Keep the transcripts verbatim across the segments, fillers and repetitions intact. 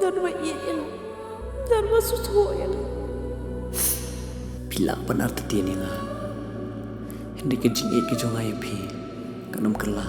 Don ba ïeit ïa nga. Don ba sngewthuh ïa nga. Phi lah ban artatien ïa nga. Hynrei ka jingïeit ka jong nga ïa phi kan ym kylla.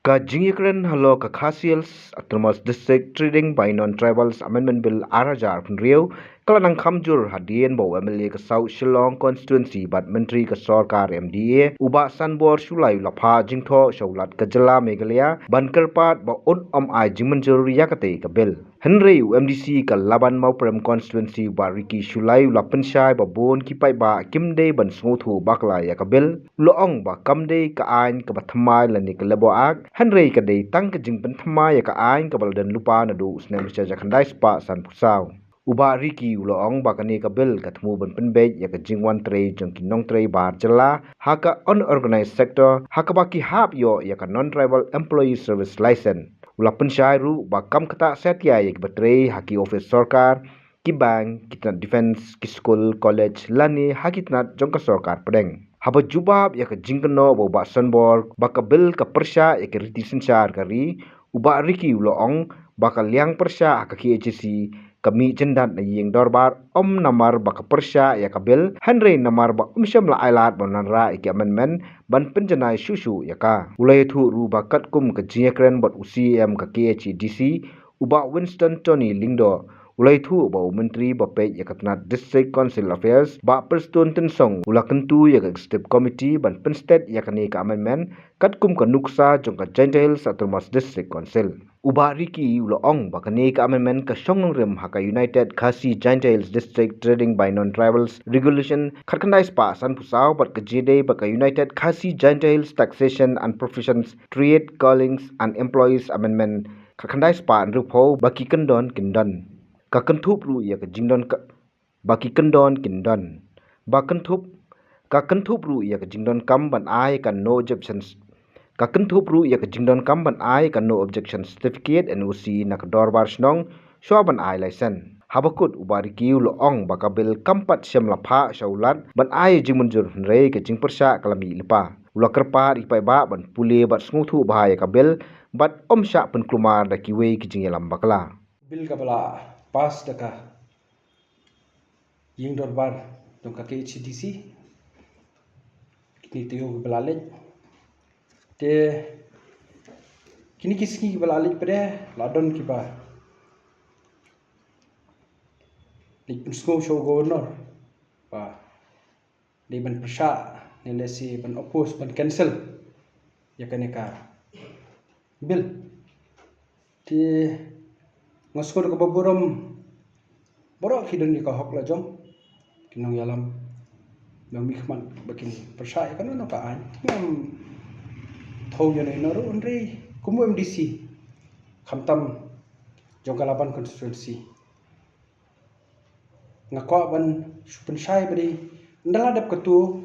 Ka jingïakren halor ka Khasi Hills Autonomous District Trading by Non-Tribals Amendment Bill ar hajar arphew hynriew ka la nang kham jur hadien ba u M L A ka South Shillong Constituency bad Myntri ka sorkar M D A u Bah Sanbor Shullai u la phah jingthoh sha u Lat ka jylla Meghalaya ban kyrpad ba un ym ai jingmynjur ïa katei ka bill. Hynrei u M D C ka Laban Mawprem Constituency u Bah Ricky Shullai u la pynshai ba bun ki paidbah kim dei ban sngewthuh bakla ïa ka bill. U la ong ba kam dei ka aiñ kaba thymmai lane ka Labour Act, hynrei ka dei tang ka jingpynthymmai ïa ka aiñ kaba la don lypa naduh u snem hajar khyndai spah sanphew saw. U Bah Ricky u la ong ba kane ka bill ka thmu ban pynbeit ïa ka jingwan trei jong ki nongtrei bar jylla ha ka unorganised sector, ha kaba ki hap ïoh ïa ka Non-Tribal Employee Service License. U la pynshai ruh ba kam ktah satia ïa kiba trei ha ki ophis sorkar, ki bank, ki tnat defence, ki skul, college lane ha ki tnat jong ka sorkar pdeng. Haba jubab ïa ka jingkynnoh ba u Bah Sanbor ba ka bill ka pyrshah ïa ka riti synshar ka ri, u Bah Ricky u la ong ba ka liang pyrshah ha ka K H A D C ka mih jyndat na ïing dorbar ym namar ba ka pyrshah ïa ka bill, hynrei namar ba um shym la ailad ban wanrah ïa ki amendment ban pynjanai shuh shuh ïa ka. U la ïathuh ruh ba katkum ka jingïakren bad u C E M ka K H A D C, u Bah Winston Tony Lyngdoh, u la ïathuh ba u Myntri ba peit ïa ka tnat District Council Affairs, Bah Prestone Tynsong, u la kyntu ïa ka Executive Committee ban pynsted ïa kane ka amendment katkum ka nuksa jong ka Jaintia Hills Autonomous District Council. U Bah Ricky u la ong ba kane ka amendment ka shong nongrim ha ka United Khasi Jaintia Hills District Trading by Non-Tribals Regulation khatkhyndai spah sanphew saw bad ka jingïadei bad ka United Khasi Jaintia Hills Taxation and Professions, Trade, Callings and Employees Amendment khatkhyndai spah hynriewphew ba ki kyndon kin don. Ka kynthup ruh ïa ka jingdon ka, ba ki kyndon kin don. Ba kynthup, ka kynthup ruh ïa ka jingdonkam ban ai ka no objection. Ka kynthup ruh ïa ka jingdonkam ban ai ka no objection certificate, N O C, na ka dorbar shnong shuwa ban ai license. Haba kut u Bah Ricky u la ong ba ka bill kam pat shym la phah sha u Lat ban ai jingmynjur, hynrei ka jingpyrshah ka la mih lypa. U la kyrpad ïa ki paidbah ban pule bad sngewthuh bha ïa ka bill bad ym shah pynkulmar da kiwei ki jingïalam bakla. Bill kaba la pass da ka ïing dorbar jong ka K H A D C. Kine ki taïew kiba la leit. Te kine ki sngi kiba la leit pat de la don kiba leit pynsngew sha u Governor ba dei ban pyrshah ne lehse ban oppose, ban cancel ïa kane ka bill. Te nga sngew da kaba burom, baroh ki don ïa ka hok la jong, ki nongïalam, nongmihkhmat ba kin pyrshah ïa kano kano ka aiñ. Ngam thew ïa no ïa no ruh, hynrei kum u M D C, khamtam jong ka Laban constituency, nga kwah ban shu pynshai ba dei, ynda la dep katu,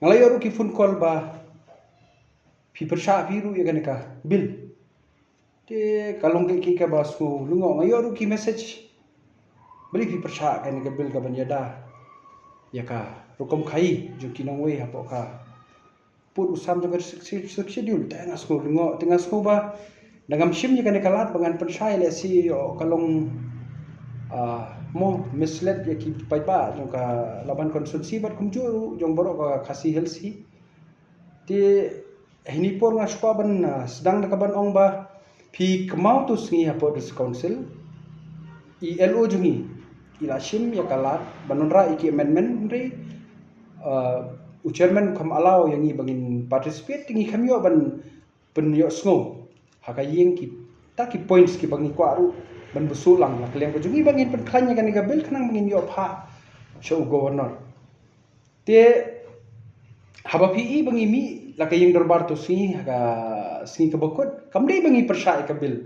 nga la ïoh ruh ki phone call ba phi pyrshah phi ruh ïa kane ka bill. Te ka long kaei kaei kaba sngewlyngngoh, nga ïoh ruh ki message, balei phi pyrshah kane ka bill kaban ïada ïa ka rukom khaïi jong ki nongwei hapoh ka pud u sam jong ka Sixth Schedule. Te nga sngewlyngngoh, te nga sngew ba da ngam shim ïa kane ka lad ba ngan pynshai, lehse ïoh ka long, ah, mo misled ïa ki paidbah jong ka Laban constituency bad kumjuh ruh jong baroh ka Khasi Hills hi. Te hynne por nga shu kwah ban, ah, sdang da kaban ong ba phi kynmaw tu sngi hapoh District Council i L O jong ngi i la shim ïa ka lad ban wanrah ïa ki amendment, hynrei, ah, u chairman u kham allow ïa ngi ba ngin participate, te ngi kham ïoh ban pynïohsngew ha ka ïing kita ki points kiba ngi kwah ruh ban bsuh lang na ka liang ka jong ngi ba ngin pynkhlaiñ ïa kane ka bill khnang ba ngin ïoh phah sha u Governor. Te haba phi i ba ngi mih la ka ïing dorbar tu sngi ha ka sngi kaba kut, kam dei ba ngi pyrshah ïa ka bill.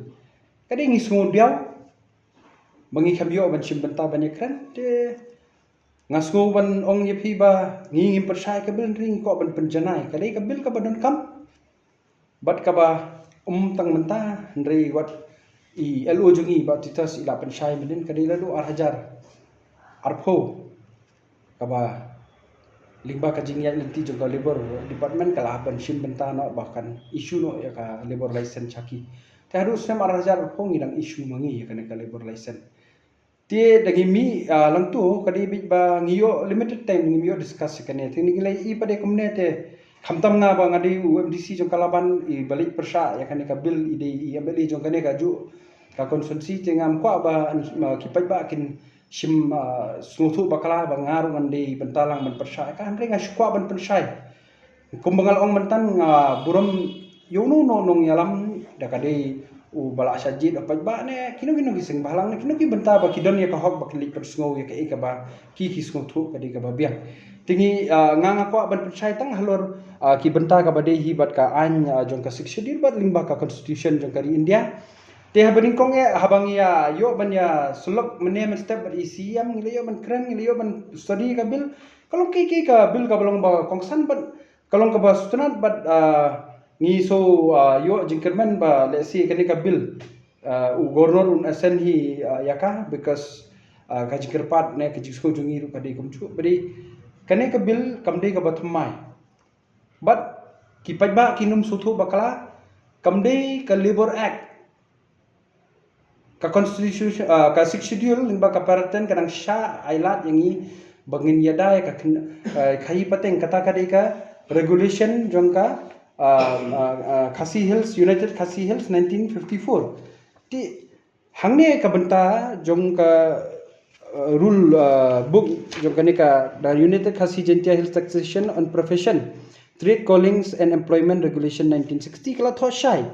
Ka dei ngi sngew diaw ba ngi kham ïoh ban shim bynta ban ïakren. Te nga sngew ban ong ïa phi ba ngi ngim pyrshah ïa ka bill, hynrei ngi kwah ban pynjanai. Ka dei ka bill kaba donkam bad kaba ym tang mynta, hynrei wat i L O jong ngi Bah Titus i la pynshai mynnin, ka dei la dei ar hajar arphew kaba Lyngba ka jingïaid lynti jong ka Labour Department ka la hap ban shim bynta noh ba kan issue noh ïa ka labour license sha ki. Te haduh snem ar hajar arphew ngi dang issue ma ngi ïa kane ka labour license. Te da ngi mih, ah, langtu ka dei beit ba ngi ïoh limited time, ngi ïoh discuss ïa kane. Te ngi la ïohi pat de kumne te khamtam nga ba nga dei u MDC jong ka Laban, i ba leit pyrshah ïa kane ka bill, i dei i MLA jong kane ka juh ka constituency, te ngam kwah ba, ah, ki paidbah kin shim, ah, sngewthuh bakla ba nga ruh ngan dei bynta lang ban pyrshah ïa ka, hynrei nga shu kwah ban pynshai. Kumba nga la ong mynta, nga burom ïa uno uno u nongïalam, da ka dei u ba la shah jied u paidbah ne kino kino ki seng bhalang ne kino ki bynta ba ki don ïa ka hok ba ki leit pynsngew ïa kaei kaba ki, ki sngewthuh ka dei kaba biang. Te ngi, ah, nga, nga kwah ban pynshai tang halor, ah, ki bynta kaba dei hi bad ka aiñ, ah, jong ka Sixth Schedule bad lyngba ka constitution jong ka ri India. Te haba nyngkong eh, haba ngi ïa ïoh ban ïa sylloh mynne mynstep bad i CEM, ngi la ïoh ban kren, ngi la ïoh ban study ka bill. Ka long kaei kaei ka bill kaba long ba kongsan bad ka long kaba sngewtynnat bad, ah, ngi sngew, ah, ïoh jingkyrmen ba lehse kane ka bill, ah, u Governor un assent hi, ah, ïa ka, because, ah, ka jingkyrpad ne ka jingsngew jong ngi ruh ka dei kumjuh. Bad kane ka bill kam dei kaba thymmai. Bad ki paidbah kin ym sngewthuh bakla, kam dei ka Labour Act. Ka constitution, ah, ka Sixth Schedule lyngba ka para ten ka dang shah ailad ïa ngi ba ngin ïada ïa ka kyn-, ah, khaïi pateng, kata ka dei ka regulation jong ka, ah, ah, ah, Khasi Hills, United Khasi Hills nineteen fifty-four. Te hangne ka bynta jong ka, ah, rule, ah, book jong kane ka, the United Khasi Jaintia Hills Taxation on Profession, Trade, Callings and Employment Regulation nineteen sixty, ka la thoh shai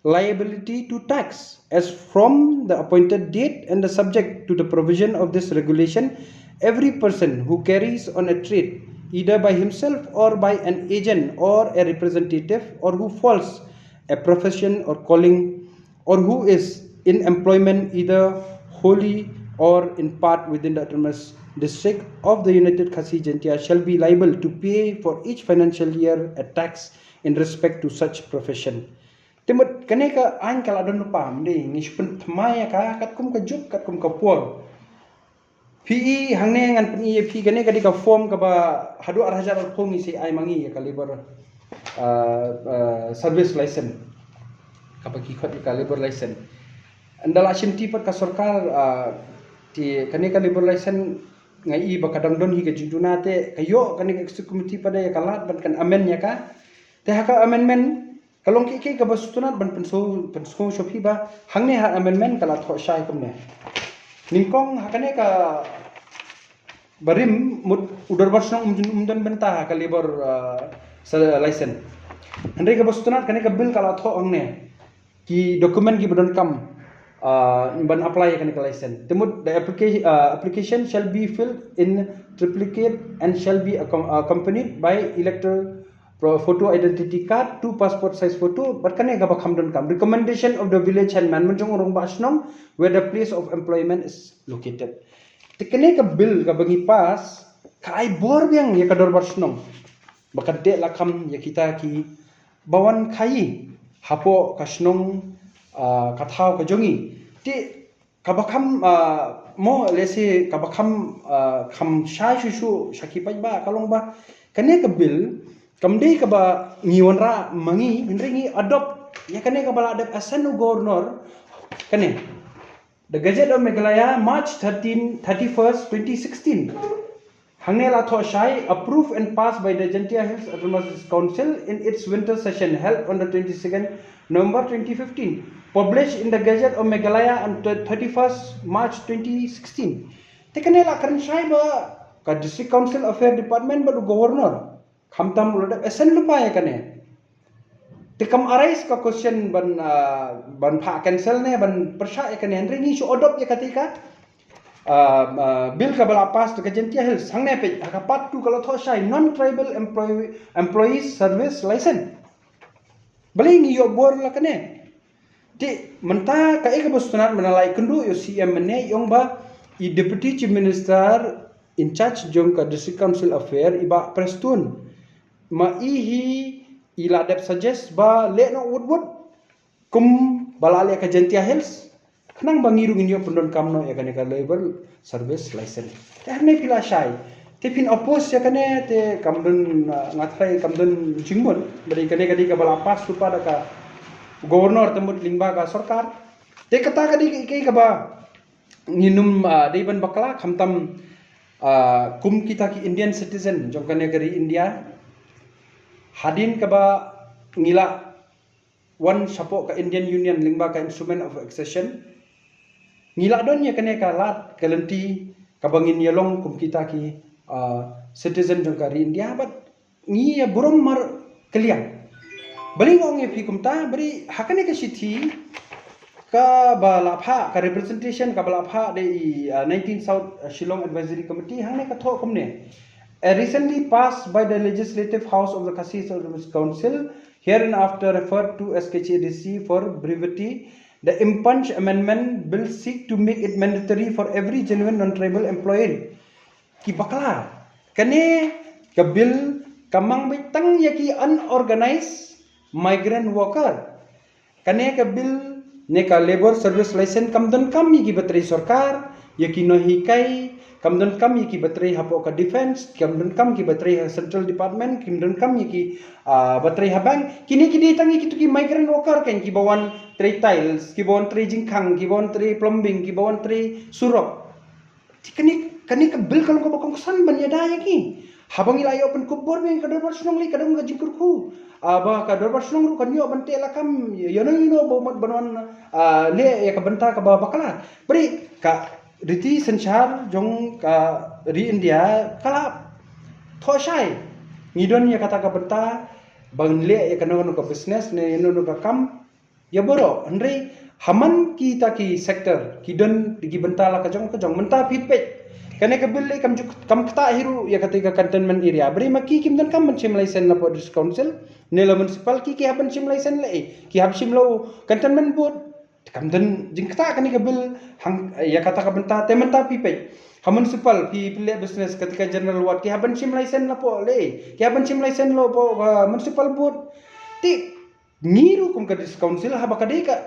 liability to tax as from the appointed date and the subject to the provision of this regulation, every person who carries on a trade, either by himself or by an agent or a representative, or who falls a profession or calling, or who is in employment either wholly or in part within the autonomous district of the United Khasi Jaintia, shall be liable to pay for each financial year a tax in respect to such profession. Te mut kane ka aiñ ka la don lypa, ym dei, ngi shu pynthymmai ïa ka katkum ka juk, katkum ka por. Phi i hangne ngan pyni ïa phi, kane ka dei ka form kaba haduh ar hajar arphew ngi sa ai ma ngi ïa ka labour, ah, ah, service license. Kaba ki khot ïa ka labour license. Ynda la shimti pat ka sorkar, ah, te kane ka labour license nga i ba ka dang don hi ka jingduna, te ka ïoh kane ka executive committee pat ïa ka lad ban kan amend ïa ka. Te ha ka amendment ka long kaei kaei kaba sngewtynnat ban pynsngew, pynsngew sha phi ba hangne ha amendment ka la thoh shai kumne. Nyngkong ha kane ka barim mut u dorbar shnong um, um don bynta ha ka labour, ah, sa license. Hynrei kaba sngewtynnat kane ka bill ka la thoh hangne ki document kiba donkam, ah, ban apply ïa kane ka license. Te mut the application, ah, application shall be filled in triplicate and shall be accom-, accompanied by electoral pro-, photo identity card, two passport size photo, bad kane kaba kham donkam. Recommendation of the village headman, mynjong u rangbah shnong, where the place of employment is located. Te kane ka bill kaba ngi pass ka ai bor biang ïa ka dorbar shnong ba kan teh lakham ïa kita kiba wan khaïi hapoh ka shnong, ah, ka thaw ka jong ngi. Te kaba kham, ah, mo lehse kaba kham, ah, kham shai shuh shuh sha ki paidbah ka long ba kane ka bill kam dei kaba ngi wanrah ma ngi, hynrei ngi adopt ïa kane kaba la dep assent u Governor. Kane, The Gazette of Meghalaya, March thirteen, thirty-first, twenty sixteen. Hangne la thoh shai, approved and passed by the Jaintia Hills Autonomous Council in its winter session held on the twenty-second November twenty fifteen. Published in the Gazette of Meghalaya on the thirty-first March twenty sixteen. Te kane la kren shai ba ka District Council Affair Department bad u Governor khamtam u la dep assent lypa ïa kane. Te kam arise ka question ban, ah, ban phah cancel ne ban pyrshah ïa kane, hynrei ngi shu adopt ïa kata ka, ah, ah, bill kaba la pass da ka Jaintia Hills. Hangne peit ha ka part two ka la thoh shai non-tribal employee, employees service license. Balei ngi ïoh bor la kane? Te mynta kaei kaba sngewtynnat mynta la ïakynduh ïa u CEM mynne i ong ba i Deputy Chief Minister in charge jong ka District Council Affair i Bah Prestone, ma i hi i la dep suggest ba leh noh wut wut kumba la leh ka Jaintia Hills, khnang ba ngi ruh ngin ïoh pyndonkam noh ïa kane ka labour service license. Te hangne phi la shai. Te phin oppose ïa kane te kam don, ah, nga tharai kam don jingmut. Bad kane ka dei kaba la pass lypa da ka governor te mut lyngba ka sorkar. Te kata ka dei ka, ka kaba ngin ym, ah, dei ban bakla, khamtam, ah, kum kita ki Indian citizen jong kane ka ri India. Hadien kaba ngi la wan shapoh ka Indian Union lyngba ka Instrument of Accession, ngi la don ïa kane ka lad ka lynti kaba ngin ïalong kum kita ki, ah, citizen jong ka ri India, bad ngi ïa burom markylliang. Balei nga ong ïa phi kumta? Bad ha kane ka shithi kaba la phah, ka representation kaba la phah da i, ah, nineteen South, ah, Shillong Advisory Committee, hangne ka thoh kumne: A recently passed by the Legislative House of the Khasi Autonomous Council, hereinafter referred to as K H A D C for brevity, the impunged amendment bill seek to make it mandatory for every genuine non-tribal employee. Ki bakla, kane ka bill kam mang beit tang ïa ki unorganized migrant worker. Kane ka bill ne ka labour service license kam donkam ïa ki ba trei sorkar, ïa ki nonghikai, kam donkam ïa ki ba trei hapoh ka defence, kam donkam ki ba trei ha central department, kam donkam ïa ki, ah, ba trei ha bank. Kine ki dei tang ïa kito ki migrant worker, kan, ki ba wan trei tiles, ki ba wan trei jingkhang, ki ba wan trei plumbing, ki ba wan trei surok. Te kane, kane ka bill ka long kaba kongsan ban ïada ïa ki. Haba ngi la ïoh pynkup bor biang, ka dorbar shnong lei ka don ka jingkyrkhu, ah, ba ka dorbar shnong ruh kan ïoh ban teh lakam ïano ïano ba mut ban wan, ah, leh ïa ka bynta kaba bakla. Bad ka riti synshar jong ka ri India ka la thoh shai. Ngi don ïa kata ka bynta ban leh ïa kano kano ka business ne ïano ïano ka kam ïa baroh. Hynrei ha man kita ki sector ki don ki bynta la ka jong ka jong. Mynta phi peit, kane ka bill lei kam ju, kam ktah hi ruh ïa kata ka cantonment area. Bad ma ki kim donkam ban shim license na District Council ne la municipal, ki, ki hap ban shim license lei, ki hap shim la u cantonment board. Kam don jingktah kane ka bill hang ïa kata ka bynta. Te mynta phi peit, ha municipal phi, phi leh business, kata ka general ward, ki hap ban shim license la pdeng lei, ki hap ban shim license la pdeng, ah, municipal board. Te ngi ruh kum ka District Council, haba ka dei ka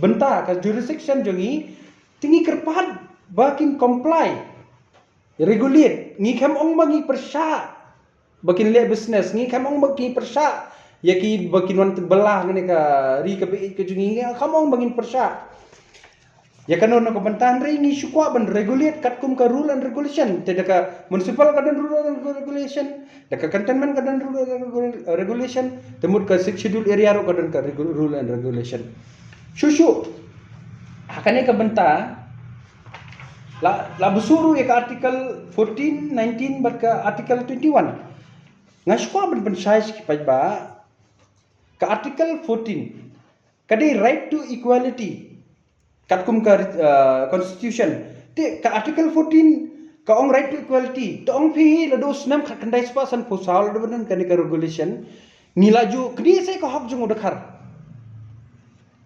bynta, ka jurisdiction jong ngi, te ngi kyrpad ba kin comply, regulate. Ngi khlem ong ba ngi pyrshah ba kin leh business, ngi khlem ong ba ngi pyrshah ïa ki ba kin wan bylla ha kane ka ri kaba ïeit ka jong ngi, ngi khlem ong ba ngin pyrshah. Ïa kano kano ka bynta, hynrei ngi shu kwah ban regulate katkum ka rule and regulation. Te da ka municipal ka don rule and regulation, da ka cantonment ka don rule and regul-, regulation, te mut ka Sixth Schedule area ruh ka don ka regu-, rule and regulation. Shuh shuh ha kane ka bynta la, la buh shuh ruh ïa ka Article fourteen, nineteen bad ka Article twenty-one. Nga shu kwah ban pynshai sha ki paidbah, ka Article fourteen ka dei right to equality katkum ka, uh, constitution. Te ka Article fourteen ka ong right to equality. Te ong phi, lada u snem khatkhyndai spah sanphew saw lada ba don kane ka regulation, ngi la ju kyndiah sa ka hok jong u dkhar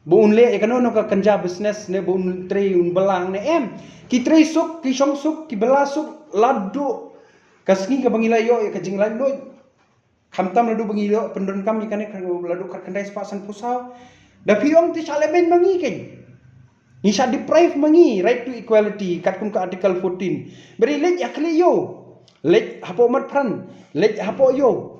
ba un leh ïa kano kano ka kynja business ne ba un trei, un bylla ne em. Ki trei suk, ki shong suk, ki bylla suk, lada ka sngi kaba ngi la ïoh ïa ka jinglaitluid. Khamtam lada ba ngi ïoh pyndonkam ïa kane, lada khatkhyndai spah sanphew saw. Da phi ong te shah lehbeiñ ma ngi kein, ngi shah deprive ma ngi right to equality katkum ka Article fourteen. Bad leit ïa khlieh ïew, leit hapoh Matphrang, leit hapoh ïew.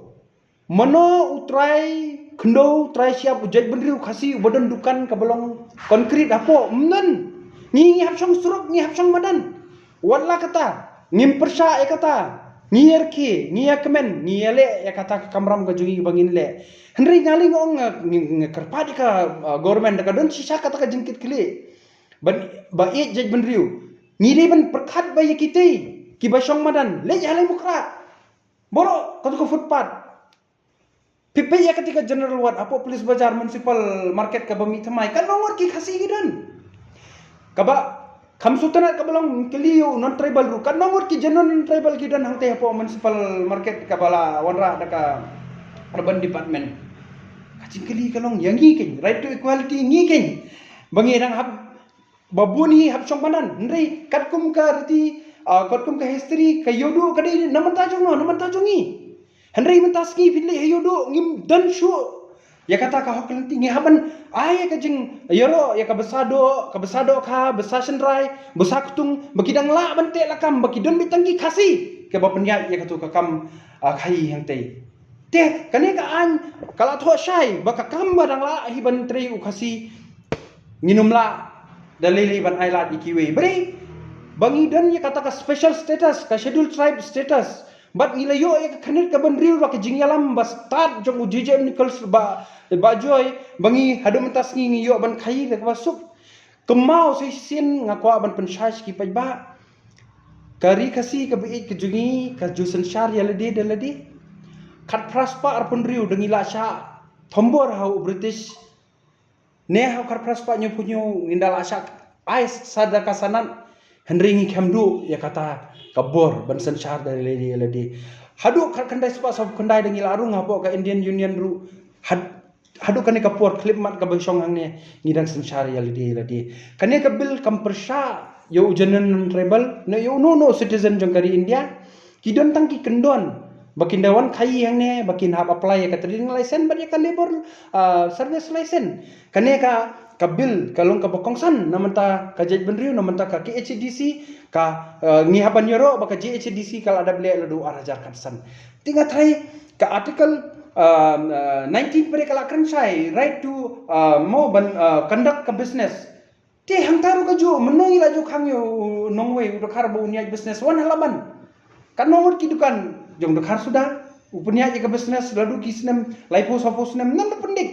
Mano u trai khyndew, trai shyiap, u jaitbynriew Khasi uba don dukan kaba long concrete hapoh? Ym don. Ngi, ngi hap shong surok, ngi hap shong madan. Wat la kata, ngim pyrshah ïa kata. Ngi ïa rkhie, ngi ïa kmen, ngi ïa leh ïa kata ka kamram ka jong ngi ba ngin leh. Hynrei nga lei nga ong, nga, nga, nga kyrpad ïa ka, uh, government, da ka don shisha kata ka jingkitkhlieh, ban, ba ïeit jaitbynriew. Ngi dei ban pyrkhat ba ïa kitei kiba shong madan, leit ha Laitumkhrah. Baroh kato ka footpath. Phi peit ïa kata ka general ward hapoh Police Bazar, Municipal Market kaba mih thymmai, katno ngut ki Khasi ki don? Kaba kham sngewtynnat kaba long, kylli ïa u non-tribal ruh, katno ngut ki genuine non-tribal ki don hangtei hapoh Municipal Market kaba la wanrah da ka Urban Department? Ka jingkylli ka long ïa ngi kein, right to equality ngi kein, ba ngi dang hap ba bun hi hap shong madan. Hynrei katkum ka riti, ah, katkum ka history, ka Ïewduh ka dei na bynta jong no, na bynta jong ngi. Hynrei mynta sngi phi leit ha Ïewduh, ngim don shuh Ïa kata ka hok ka lynti ngi hap ban ai ïa ka jingïaroh ïa ka basa doh, ka basa dohkha, basa shynrai, basa ktung, ba ki dang lah ban teh lakam, ba ki don beit tang ki Khasi kiba pynïaid ïa kato ka kam, ah, khaïi hangtei. Te kane ka aiñ ka la thoh shai ba ka kam ba dang lah hi ban trei u Khasi, ngin ym lah da lei lei ban ai lad ïa kiwei. Balei? Ba ngi don ïa kata ka special status, ka scheduled tribe status. Bad ngi la ïoh ïa ka khyrnit ka bynriew, ba ka jingïalam ba stad jong u J J M Nichols Bah, Bah Joy, ba ngi haduh mynta sngi ngi ïoh ban khaïi da kaba suk. Kynmaw sa shisien nga kwah ban pynshai sha ki paidbah. Ka ri Khasi kaba ïeit ka jong ngi ka ju synshar ïa lade da lade. Khatphra spah arphew hynriew da ngi la shah thombor ha u British. Ne ha u khatphra spah hynñiewphew hynñiew ngin da la shah ai sa da ka sanad. Hynrei ngi khlem duh ïa kata ka bor ban synshar da lade ïa lade. Haduh khatkhyndai spah sawphew khyndai da ngi la rung hapoh ka Indian Union ruh. Had-, haduh kane ka por khyllipmat kaba shong hangne ngi dang synshar ïa lade ïa lade. Kane ka bill kam pyrshah ïa u genuine non-tribal, ne ïa uno uno u citizen jong ka ri India. Ki don tang ki kyndon ba kin da wan khaïi hangne, ba kin hap apply ïa ka trading license bad ïa ka labour, ah, service license. Kane ka, ka bill ka long kaba kongsan na bynta ka jaitbynriew, na bynta ka K H A D C, ka, ah, ngi hap ban ïaroh ba ka J H A D C ka la dep leh naduh ar hajar khatsan. Te nga tharai ka article, ah, ah, nineteen pat ka la kren shai, right to, ah, mo ban, ah, conduct ka business. Te hangta ruh kajuh, mynno ngi la ju khang ïa u nongwei u dkhar ba un ïaid business, wan ha Laban. Katno ngut ki dukan jong u dkhar suda, u pynïaid ïa ka business la duh ki snem laiphew sawphew snem, ngan da pyndik.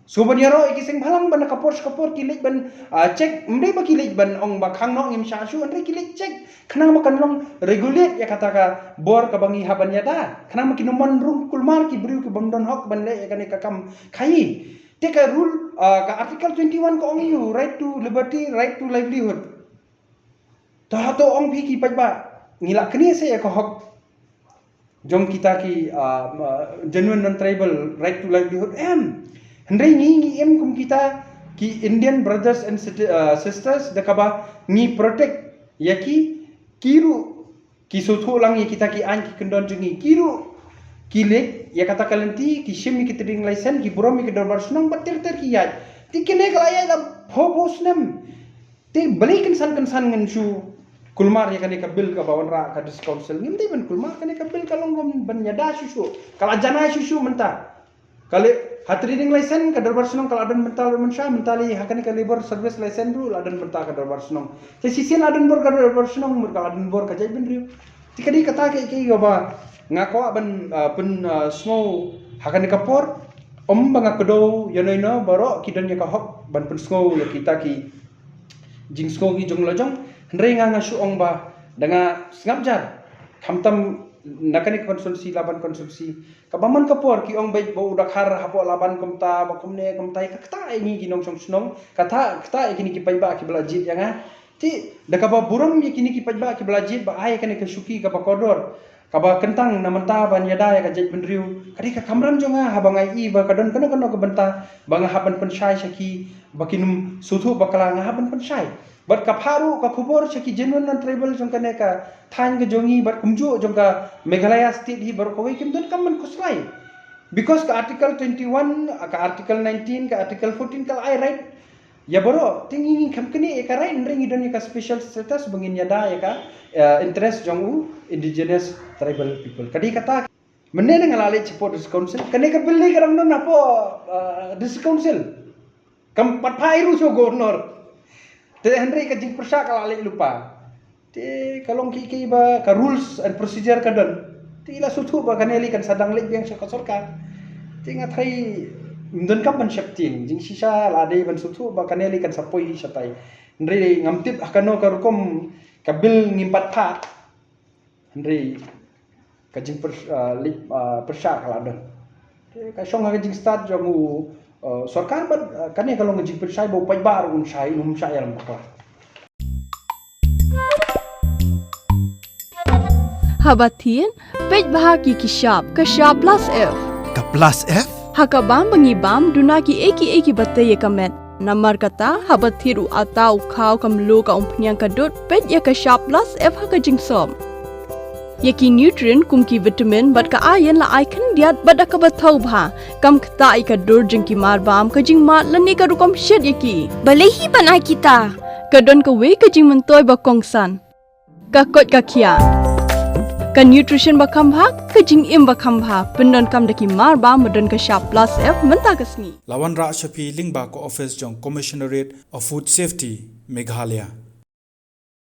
Shuh ban ïaroh ïa ki seng bhalang ba na ka por sha ka por ki leit ban, ah, check, ym dei ba ki leit ban ong ba khang noh ngim shah shuh, hynrei ki leit check khnang ba kan long regulate ïa kata ka bor kaba ngi hap ban ïada, khnang ba kin ym wan rung kulmar ki briew ki bym don hok ban leh ïa kane ka kam khaïi. Te ka rule, ah, ka article twenty-one ka ong ïa u right to liberty, right to livelihood. To hato ong phi ki paidbah, ngi la knieh seh ïa ka hok jong kita ki, ah, ma-, genuine non-tribal right to livelihood? Em. Hynrei ngi, ngi im kum kita ki Indian brothers and siti-, ah, sisters da kaba ngi protect ïa ki, ki ruh ki sngewthuh lang ïa kita ki aiñ ki kyndon jong ngi, ki ruh ki leit ïa kata ka lynti, ki shim ïa ki trading license, ki burom ïa ki dorbar shnong, bad ter ter ki ïaid. Te kine ka la ïaid la phew phew snem. Te balei kynsan kynsan ngin shu kulmar ïa kane ka bill kaba wanrah ka District Council? Ngim dei ban kulmar, kane ka bill ka long ban ïada shuh shuh, ka la janai shuh shuh mynta. Ka leh ha trading license ka dorbar shnong ka la don bynta la mynsha, mynta lei ha kane ka labour service license ruh la don bynta ka dorbar shnong. Te shisien la don bor ka dorbar shnong, mut ka la don bor ka jaitbynriew. Te ka dei kata ka, ka, kaba nga kwah ban, ah, pyn, ah, sngew ha kane ka por. Ym ba nga kdew ïa no ïa no, baroh ki don ïa ka hok ban pynsngew ïa kita ki jingsngew ki jong la jong. Hynrei nga, nga shu ong ba da nga sngap jar, khamtam na kane ka constituency, Laban constituency, kaba man ka por ki ong beit ba u dkhar hapoh Laban kumta, ba kumne kumta, ka ktah ïa ngi ki nongshong shnong, ka ktah, ktah ïa kine ki paidbah kiba la jied ïa nga. Te da kaba burom ïa kine ki paidbah kiba la jied ba ai kane ka shuki kaba kordor, kaba kyntang na mynta ban ïada ïa ka jaitbynriew, ka dei ka kamram jong nga haba nga ïohi ba ka don kano kano ka bynta ba nga hap ban pynshai sha ki, ba kin ym sngewthuh bakla, nga hap ban pynshai. Bad ka phah ruh ka khubor sha ki genuine non-tribal jong kane ka thaiñ ka jong ngi bad kumjuh jong ka Meghalaya state hi baroh kawei, kim donkam ban khuslai. Because ka article twenty-one, ka article nineteen, ka article fourteen ka la ai right ïa baroh. Te ngi, ngi khlem knieh ïa ka right, hynrei ngi don ïa ka special status ba ngin ïada ïa ka, eh, interest jong u indigenous tribal people. Ka dei kata. Mynne nga la leit shapoh District Council, kane ka bill ka dang don hapoh, eh, District Council. Kam pat phah ei ruh sha u Governor. Te hynrei ka jingpyrshah ka la leit lypa. Te ka long kiei kiei ba ka rules and procedure ka don. Te la sngewthuh ba kane lei kan sa dang leit biang sha ka sorkar. Te nga tharai ym donkam ban sheptieng, jingshisha la dei ban sngewthuh ba kane lei kan sa poi shatai. Hynrei ngam tip ha kano ka rukom ka bill ngim pat phah. Hynrei ka jingpyr-, ah, leit, ah, pyrshah ka la don. Te ka shong ha ka jingstad jong u, ah, sorkar bad, ah, kane ka long ka jingpynshai ba u paidbah ruh un shai, um shah ïalam bakla. Haba thied, peit bha ki ki shap, ka shap plus F. Ka plus F? Ha ka bam ba ngi bam, duna kiei kiei kiba tei ïa ka met. Namar kata, haba thied u atta u khaw, ka mluh, ka umphniang, ka dud, peit ïa ka shap plus F ha ka jingsop. Ïa ki nutrient kum ki vitamin bad ka iron la ai khyndiat bad da kaba thaw bha. Kam ktah ïa ka dur jong ki marbam, ka jingmad lane ka rukom shet ïa ki. Balei hi ban ai kita? Ka don kawei ka jingmyntoi ba kongsan. Ka koit ka khiah. Ka nutrition ba kham bha, ka jingim ba kham bha. Pyndonkam da ki marbam ba don ka shap plus F mynta ka sngi. La wanrah sha phi lyngba ka office jong Commissionerate of Food Safety, Meghalaya.